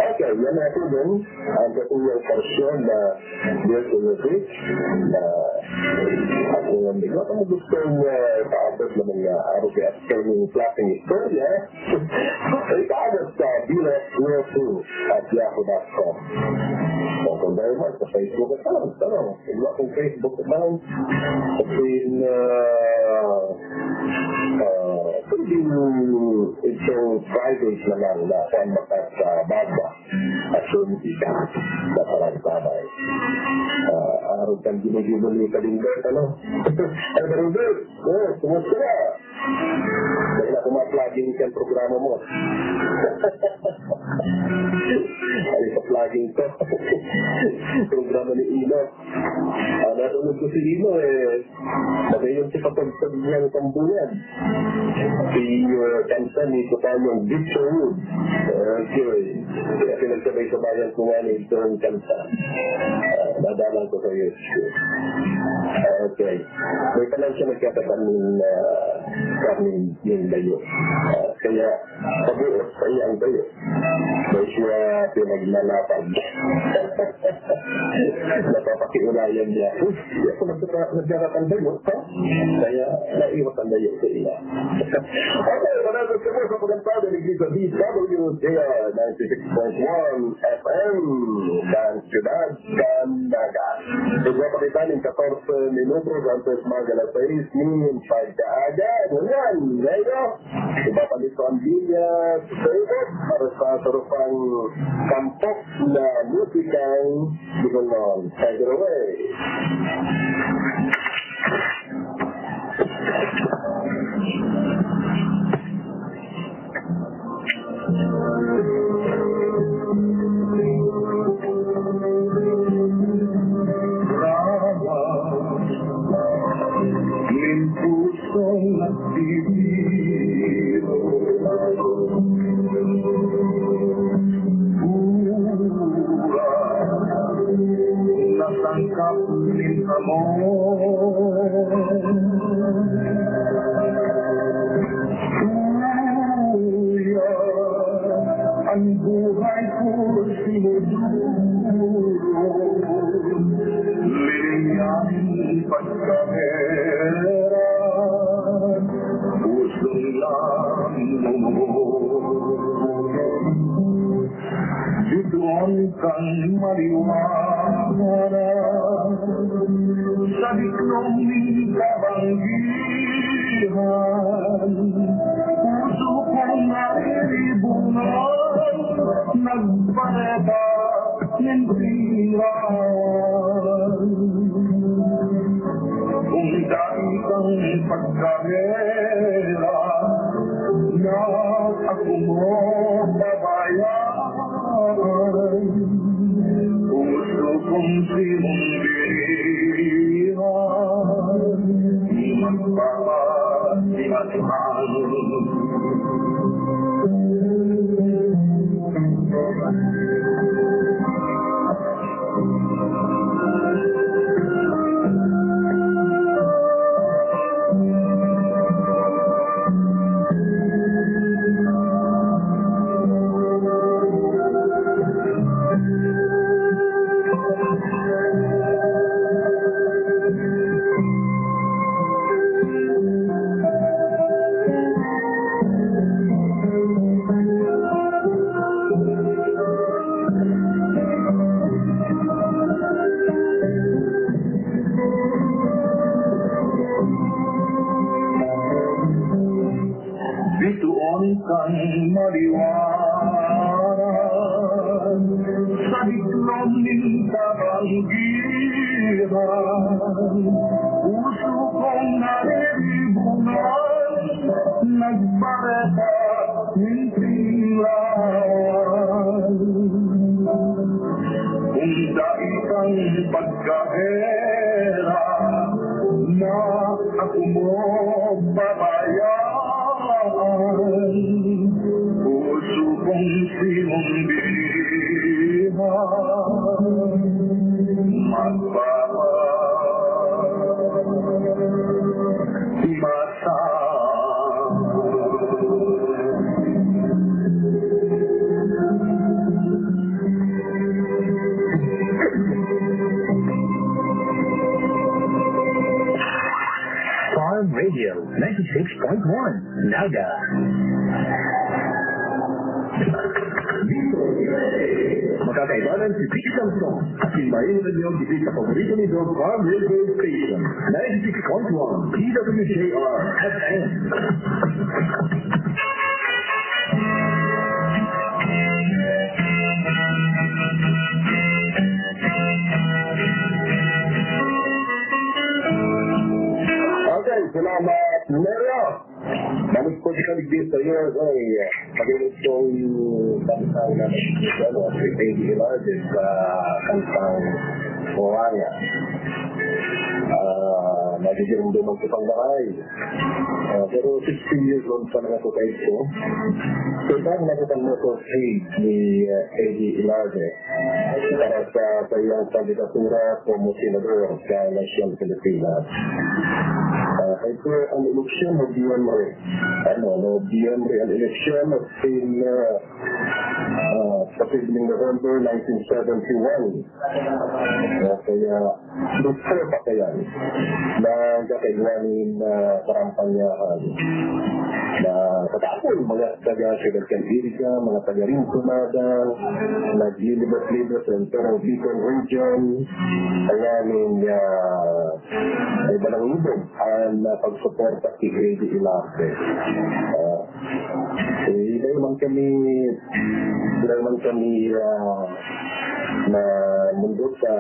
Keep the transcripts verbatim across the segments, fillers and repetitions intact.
Okay, yan na po dun. Ang katuyang porsyon na Dear to Your Kids, na ako ang bigla kung gusto niya ipaabot na mga araw kaya training klaseng istorya, ipaabot sa Bilas World Tour at yahoo dot com. O kung dahil mo sa Facebook account, ano, wala akong Facebook account. Kasi na, ah, pwedeng itong private na lang na kung makasababa at yung isa na parang sabay. Ah, araw kang ginigibon ni Kalimbert, ano? Ay, Kalimbert! Oh, kumusta ka? Dahil ako ma-plugging sa programa mo. Ay, sa plugging ko. Programa ni Ino. Ah, narinig ko si Ino, eh. Magayon si kapagpag niyang tambuyan. Si, ah, Kansan ni Kupayong Victor Wood. Okay. Kaya pinagsabay-sabayan ko nga ni Victor Kansan. Ah, nadalan ko sa YouTube. Okay. May pa lang siya nagkakatanin na kami yung layo. Ah, kaya, pabuot sa iyang layo. Kaya siya pinaglalaban. Napapakiulayan niya. Uy, hindi ako nagkaka-, nagkakatanda yun, ha? Kaya naiwas ang layo sa ila. Okay, maraming salamat sa pagkantado ni Gita D W J R ninety six point one F M, kan siyudad kan Naga. Nagpapakita ng katorse minutos antes mag alas sais nin pagkaaga. Ngunyan, ngayon, ipapalit ko ang linya sa ibot para sa sarupang kampok na musikang Bicolnon. Take it away. Brava, nin pusong nagbibiro. Pura, nasangkap nin amor. Tuya, an buhay ko sinuduro. Linyang pagkaherak, pusong namumuro. Bituon kang maliwanag, sa diklom nin kabanggihan. Puso kong nairibunan, nagpareta nin pirawan. Kung dai kang pagkarera, na ako mo babayaan. Kung gusto kong simong dirihan, magpapasimasman. Bituon kang maliwanag sa diklom nin kabanggihan. Puso kong nariribunan, nagpareta nin pirawan. Kung dai kang pagkaherak, na ako mo babayaan. Puso kong simong dirihan, magpapa-, ninety-six point one Naga. Dito, makakaibanan si Pete Samson. Asin mayo na niyo giti sa paborito nindo, Farm Radio Station, ninety-six point one P W J R F M. Okay, salamat, Mario. Balik po si Kaligdis sa iyo, ay, pag-inig kong kantang na ano, si Peggy Ilardes sa kantang Oranga. Ah, nagiging dumang sa pangbahay. Ah, pero sixteen years old pa lang ako kahit ko. So, parang nakita mo ko si, ni, uh, Eddie Ilarde para sa, sa iyong kandidatura como senador sa Nasyong Pilipinas. Ah, ito ang eleksyon, Nobyembre. Ano, Nobyembre ang eleksyon, at sin, ah, ah, sa November nineteen seventy-one. Ah, kaya, Doktor Patayan, na kakaigwa nin, ah, karampanyahan. Na katapon, mga taga Ciudad Candiriga, mga taga Rinconada, naglilibot-libot sa entero Bicol Region, kaya nin, ah, may balang ibog ang, ah, pagsuporta kay Eddie Ilarde. Ah, eh, dahil man kami, dahil man kami, ah, na mundo sa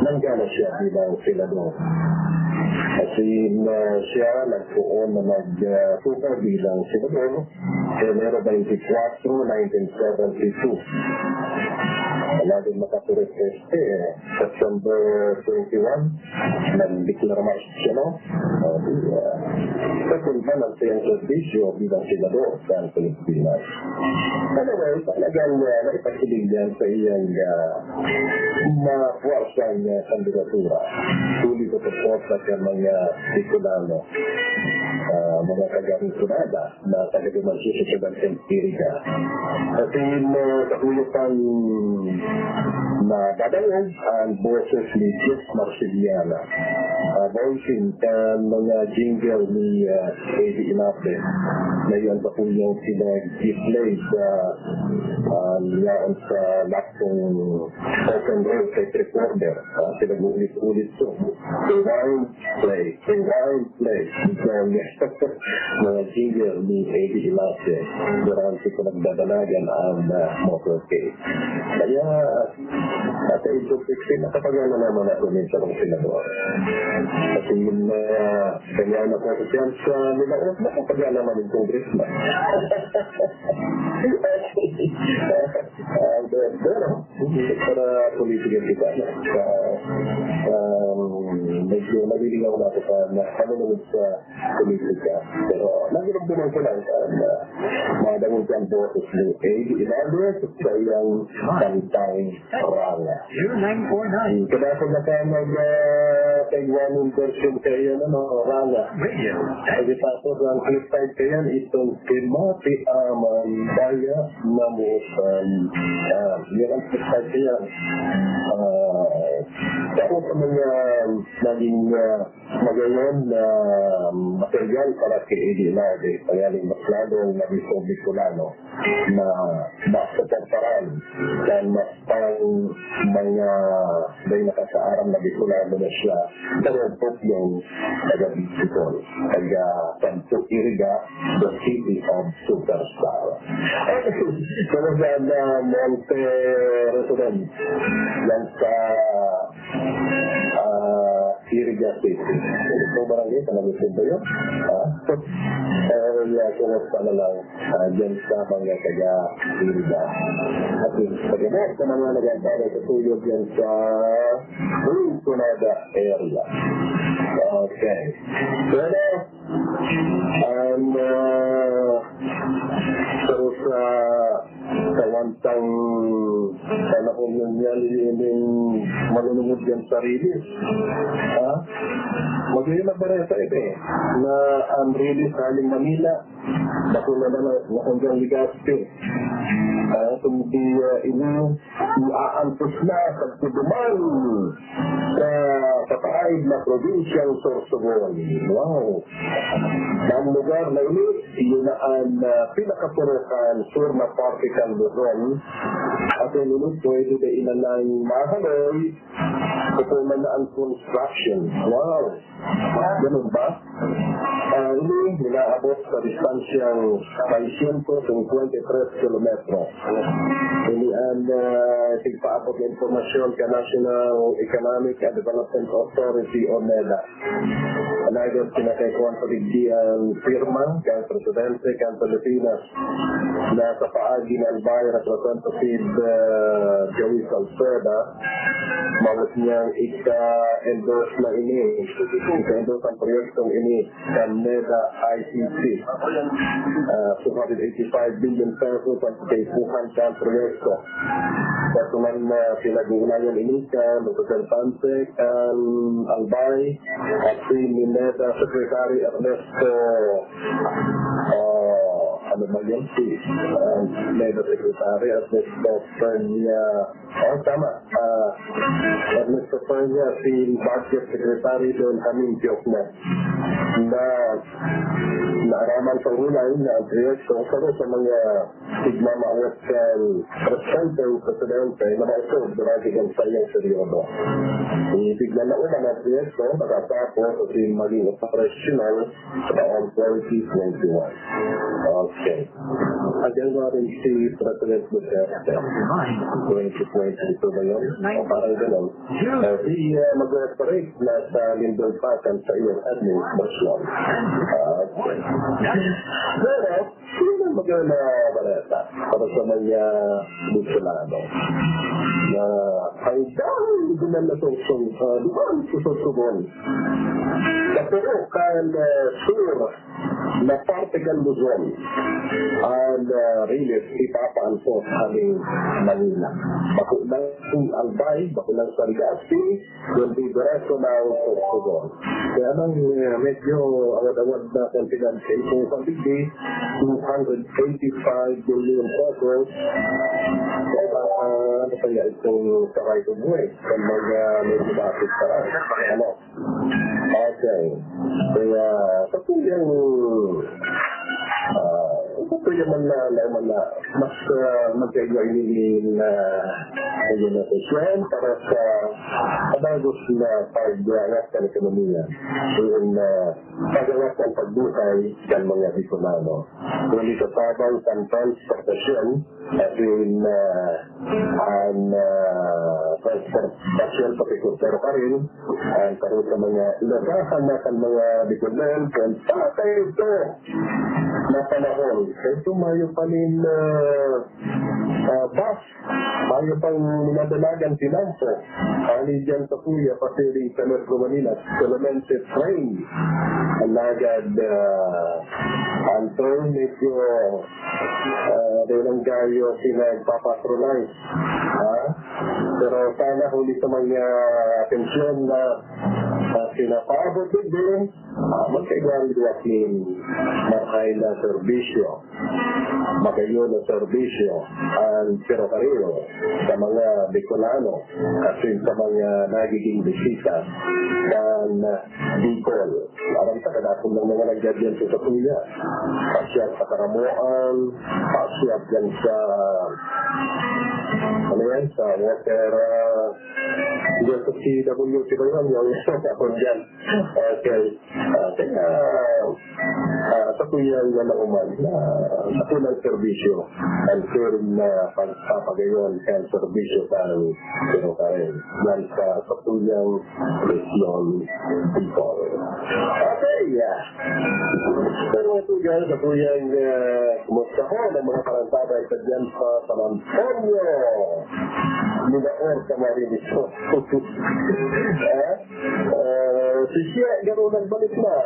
nanggana siya bilang senador. Kasi na siya nagpoon na nag, ah, tupa bilang senador, Enero twenty-four, nineteen seventy-two. Wala din makaturisteste, eh. September twenty-one, nagdeklara siya, no? O, di, ah, sa kulman ang siyang serbisyo bilang senador sa Pilipinas. Anyway, talagang, ah, naipasilig yan sa iyang, ah, mapuwersang, ah, kandidatura. Huli ko sa suporta sa mga Bicolano, ah, mga taga-Rinconada na taga-Dumansyo sa Siyudad Candiriga. Kasi, ah, sa kuya pang nadadangog ang boses ni Jess Marceliana. Ah, voicing kan mga jingle ni, ah, Eddie Ilarde na yan sa kunyang pinag-play sa, ah, yaon sa lahat ng open road tape recorder. Ah, pinag-ulit-ulit to. Rewind, play. Rewind, play. Ito ang mga jingle ni Eddie Ilarde durante ko nagdadalagan ang, ah, motorcade. Kaya, at age of sixteen, nakapagana naman ako minsan ng senador. Kasi yun na, ganyan ako dyan sa Milaos, nakapagana naman yung congressman. Ah, pero, pero, para political kita, no? Sa, um, medyo naliligaw na ako sa, na, panunod sa politika. Pero, nagulog din ang kailangan, ah, madangog ang boses ni Eddie Ilarde sa iyang kantang Ranga. Zero nine four nine. Kadakol na ka mag, ah, kaigwa ng version kayo, ano, Ranga. Radio. Pagkatapos ang clip side kayo, itong Timothy Aman, Baya, Namutan. Ah, yan ang clip side kayo. Ah, tapos ang mga naging, ah, magayon na material para kay Eddie Larde, kaya mas lalong naging Bicolano na masuportaran kan mas pang mga may nakasaaram na Bicolano na siya, daragpot yung taga Bicol, taga Santo Iriga, the city of superstar. Kumusta na Monte Resident? Yan sa ah, Iriga City. Ito barangay, sa Nagusin ba yun? Ah, eh, yeah, kumusta na lang, ah, dyan sa mga taga Iriga. At yun, sa gamot sa mga nag-aantay sa tuyo dyan sa Rinconada area. Okay. Pero, ang, ah, pero sa Sa wantang panahon ngunyan, ini ining malulungod yang sarili. Ha? Magayon na bareta ito eh, na ang release sa aling Manila, bako na na, na hanggang Legazpi. Ah, kundi, ah, ini, Aantos na sa pagduman sa pataid na probinsyang Sorsogon. Wow! Ang lugar na ini, iyon na ang, ah, pinakapurukan, sur na parte kan Luzon. At yung ini, pwede na inanang mahaloy, kukuman na ang construction. Wow! Ganun ba? Ah, ini, inaabot sa distansyang seiscientos cincuenta y tres kilometro. Ini ang, ah, tigpaabot na impormasyon ka National Economic and Development Authority o neda. Alagad kinakaikuan pa digdi ang pirma kan presidente kan Pilipinas na sa paagi na Albay, Representative, ah, Joey Salceda, mawot niyang ika-endorse na ini, ika-endorse ang proyektong ini kan neda I C C. Ah, two hundred eighty-five billion pesos ang kaipuhan sa proyekto. Personal na pinag-uulayan ini kan representante kan Albay, at si neda Secretary Ernesto, ah, ano ba yun? Si, ah, neda Secretary Ernesto Peña. Oh, tama. Ah, Ernesto Peña, si Budget Secretary Don Camille Diokno, na naaraman sa hulay na ang proyekto sa, sa mga tigmamawat kan presenteng presidente na mausog durante kan saiyang peryodo. Tigmamawat ang proyekto makatapos sa maging operasyonal sa taon twenty twenty-one. Okay. Hanggang maaaring si President Duterte, twenty twenty-two ba yun? O parang ganun. Eh, si, uh, mag-operate na sa lindol pa kan sa iyong administrasyon. Ah, okay. Pero, sino ang magandang baleta para sa mga Bicolano na hanggang duman na Sorsogon, ah, duman sa Sorsogon? Sa Puro kan, ah, Sur, na parte kan Luzon, ang, ah, rilis ipapaantos haling Manila. Bako lang Albay, bako lang San Legazpi, kundi diretso na ang Sorsogon. Kaya lang, eh, medyo awad-awad na kantidad sa isang pamigdi, two hundred eighty-five billion pesos. Kaya, ah, ano kaya itong karay ko buhay? Kung mag, ah, medyo bakit pa lang. Ano? Okay. Kaya, sa tuyang, ah, sa tuyang man na, na, man na, mas, ah, magkaigwa ini na, ayun na, sesyon para sa padagos na pag-angat ng ekonomiya. Ayun na, pag-angat ng pagbuhay ng mga Bicolano. Kung ito tabang sa transportasyon, as in, ah, ang, ah, transportasyon, pati krucero pa rin, ang karon sa mga inasahan na kan mga Bicolano, kung patay ito na panahon. Kaya ito mayo pa rin, ah, ah, bus, mayo pang minadalagan tinampo. Hali dyan sa Puya, pasiring sa Metro Manila, solamente train. Alagad, ah, ang train medyo, ah, di lang gayo pinagpapatronize. Ha? Pero sana huli sa mga atensyon na, ah, pinapaabot din, ah, magkaigwang duwat nin marahay na serbisyo. Magayon na serbisyo ang ferrocarril sa mga Bicolano, asin sa mga nagiging bisita kan Bicol. Aram ta, kadakul ng mga nagyabiyan sa Satuya. Pasyat sa Karamoan, pasyat yan sa, ano yan, sa water, ah, yan sa C W T ba yun? Yung ako dyan. Okay. Ah, kaya, ah, sa kuya nga nauman na sa unang serbisyo, ang turing na pagpapagayon kan serbisyo kan Pero kaya, yan sa, sa kuyang Region Bicol. Okay, yeah. Pero ito yan, sa kuyang, ah, kumusta ho ng mga parang bagay sa dyan sa San Antonio, Milaor, Camarines Sur. Eh? Ah, si Shia, garo nagbalik na.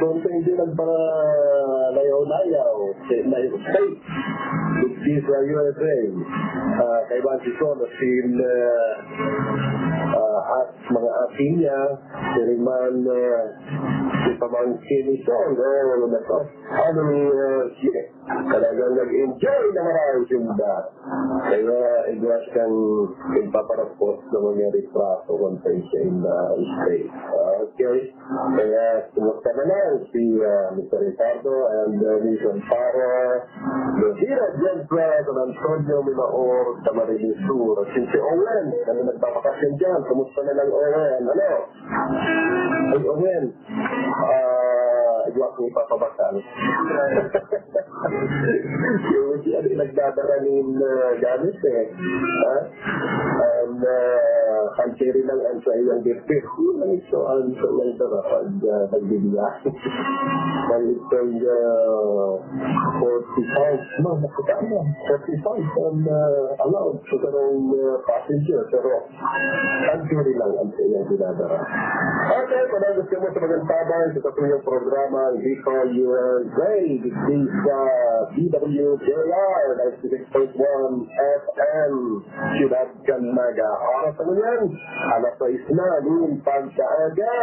Kung sa hindi nagpalayaw-layaw, sa United States, with this, ah, U S A, ah, kaibahan si Son, si, ah, ah, at mga asin niya, siring man, ah, si Pamangkin Isong, oh, ano na to? Ano ni, ah, si, talagang nag-enjoy na marami sila. Kaya, igwas kang ipaparaspos ng mga retrato kung sa isya in the state. Okay? Kaya, kumusta na lang si, ah, Mister Ricardo and, ah, Miss Amparo Lozira, dyan sa San Antonio, Mimaor, Camarines Sur. At si Owen, kami nagbabakasyon dyan. Kumusta na lang, Owen? Ano? Ay, Owen, ah, igwa ko ipapabakal. Yung siya rin nagdadala nin, ah, gamit eh. Ha? Ang, ah, ang carry lang ang sa iyang birthday. Yun lang ito, ang sa iyang dala pag, ah, pagbibiyahe. Ang itong, ah, forty pounds. No, nakita mo. Forty pounds ang, ah, allowed sa sarong, ah, passenger. Pero ang carry lang ang sa iyang dinadala. Okay, kung ano gusto mo sa magandang tabang sa satuyang programa, ang Bicol U S A, digdi sa D W J R, ninety-six point one F M, Ciudad Canaga. Oras na yan, alas sais na, nin pagkaaga.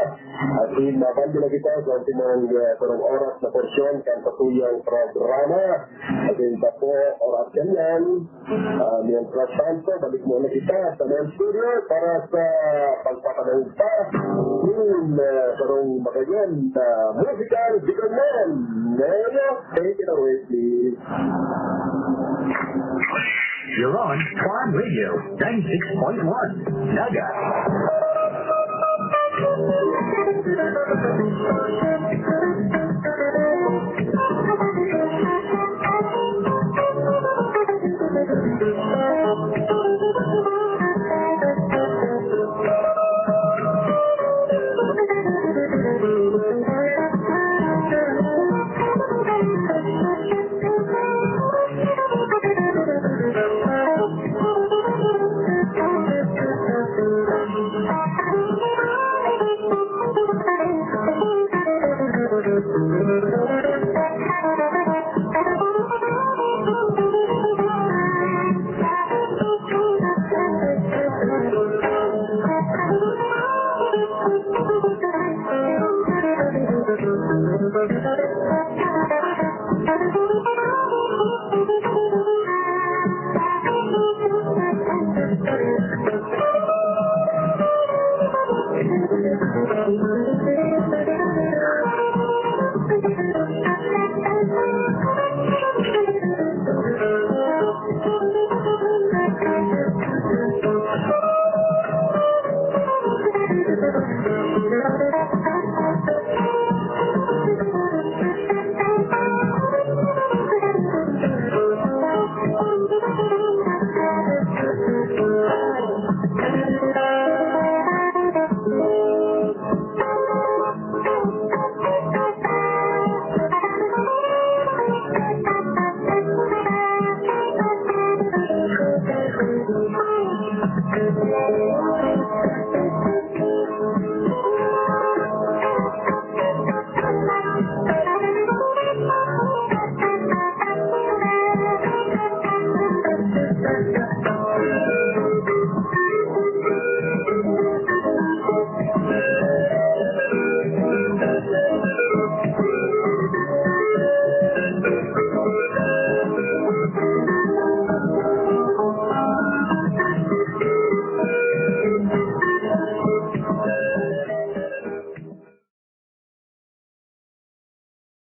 At in, mabandi na kita sa ating mga, uh, sarong oras na porsyon kan satuyang programa. At in, tapo, oras yan yan. Ah, mientras tanto, balik muna kita sa main studio para sa pagpapadaog pa nin, ah, sarong magayon na musical Bicolman. Neo, take it away, please. You're on Farm Radio ninety-six point one, Naga.